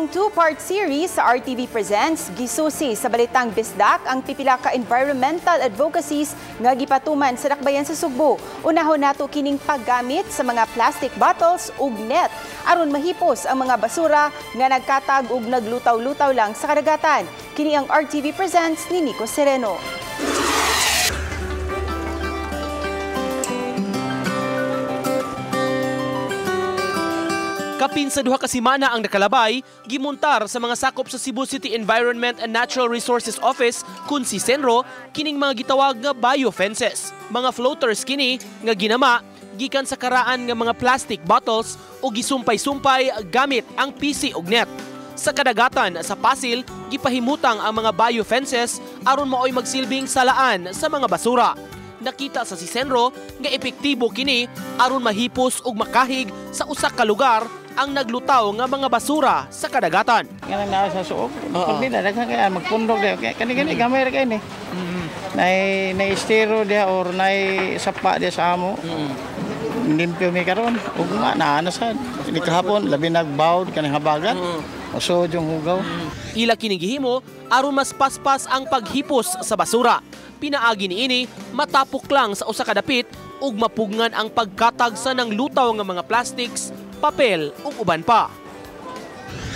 Atong two-part series sa RTV Presents, gisusi sa Balitang Bisdak ang pipila ka environmental advocacies nga gipatuman sa dakbayan sa Sugbo. Unahon nato kining paggamit sa mga plastic bottles ug net aron mahipos ang mga basura nga nagkatag ug naglutaw-lutaw lang sa kadagatan. Kini ang RTV Presents ni Nico Sereno. Kapin sa 2 ka semana ang nakalabay, gimontar sa mga sakop sa Cebu City Environment and Natural Resources Office kun si Senro kining mga gitawag nga biofences. Mga floaters kini nga ginama gikan sa karaan nga mga plastic bottles o gisumpay-sumpay gamit ang PC ug net. Sa kadagatan sa Pasil, gipahimutang ang mga biofences aron maoy magsilbing salaan sa mga basura. Nakita sa Sisenro nga epektibo kini aron mahipos ug makahig sa usa ka lugar ang naglutaw nga mga basura sa kadagatan. Nga naa sa suok, kundi na daghan kay magpundok diha. Kani gamay ra kay ni. Nay estero diha or nay sapa diha sa amo. Limpyo mi karon ug nga naa na sad. Ni kahapon labi nagbawd kaning habagat. Usod yung hugaw. Ila kining gihimo aron mas paspas ang paghipos sa basura. Pinaagi niini matapok lang sa usa ka dapit ug mapugngan ang pagkatag sa nanglutaw nga mga plastics, papel ug uban pa.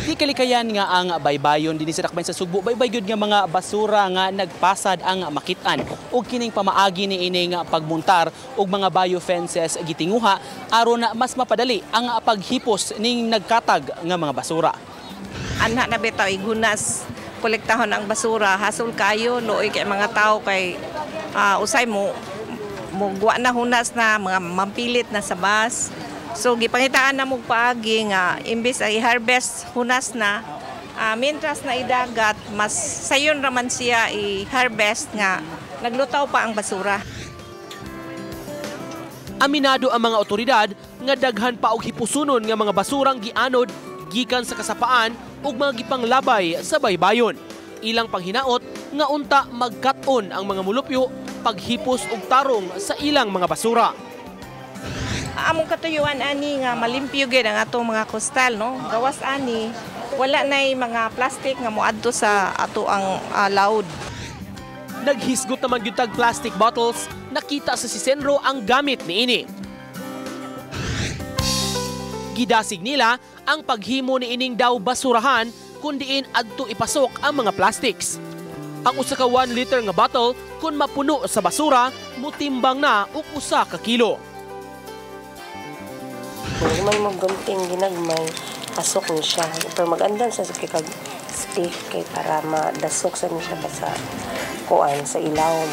Di kalikayan nga ang baybayon dinhi sa dakbayan sa Sugbo, baybay gyud nga mga basura nga nagpasad ang makit-an ug kining pamaagi niining pagmuntar og mga biofences gitinguha aron mas mapadali ang paghipos ning nagkatag nga mga basura. Anha na bitaw igunas kolektahon ang basura, hasol kayo luoy kay mga tao kay usay mo mugwa na hunas na mga mampilit na sa bus. So gipangitaan na mo paagi nga imbes ay harvest hunas na mientras na idagat mas sayon raman siya i-harvest nga naglutaw pa ang basura. Aminado ang mga otoridad nga daghan pa og hipusunon nga mga basurang gianod gikan sa kasapaan ug mga gipanglabay sa baybayon. Ilang panghinaot nga unta magkat-on ang mga mulupyo paghipos og tarong sa ilang mga basura. Among katuyuan ani nga malimpyo gyud ang atong mga coastal, no? Gawas ani wala nay mga plastic nga moadto sa ato ang laud. Naghisgot naman gyud tag plastic bottles, nakita sa Sisenro ang gamit niini. Gidasig nila ang paghimo niining daw basurahan kun diin adto ipasok ang mga plastics. Ang usa ka 1 liter nga bottle kun mapuno sa basura mutimbang na og usa ka kilo. Kung may maggunting ginagmay, pasok ni siya. Pero magandang sa kag stick kay para madasok sa ni siya sa kuan sa ilawom.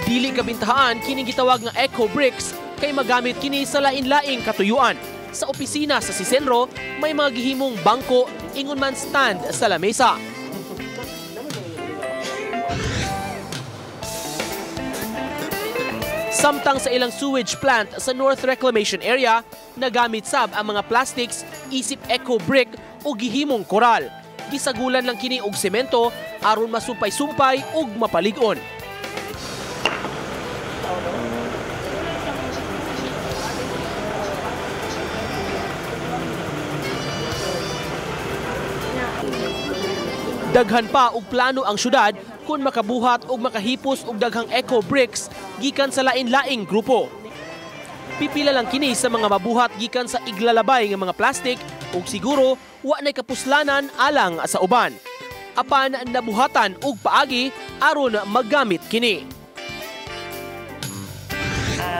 Dili kabintahaan kining gitawag nga eco bricks kay magamit kini sa lain-laing katuyuan. Sa opisina sa Sisenro, may mga gihimong bangko ingon man stand sa lamesa. Samtang sa ilang sewage plant sa North Reclamation Area, nagamit sab ang mga plastics isip eco brick o gihimong koral. Gisagulan lang kini og semento aron masumpay-sumpay ug mapalig-on. Daghan pa og plano ang syudad kung makabuhat og makahipos og daghang eco bricks gikan sa lain-laing grupo. Pipila lang kini sa mga mabuhat gikan sa iglalabay nga mga plastic ug siguro wa nay kapuslanan alang sa uban. Apan nabuhatan og paagi aron maggamit kini.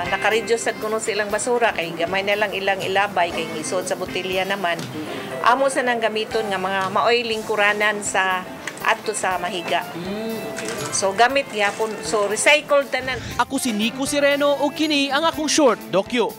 Naka-reduce sad kuno silang basura kay gamay na lang ilang ilabay kay ngisod sa botelya naman. Amo sa nang gamiton nga mga maoy lingkuranan sa adto sa mahiga. So gamit gyapon, so recycled tanan. Ako si Nico Sereno ug kini ang akong short dokyo.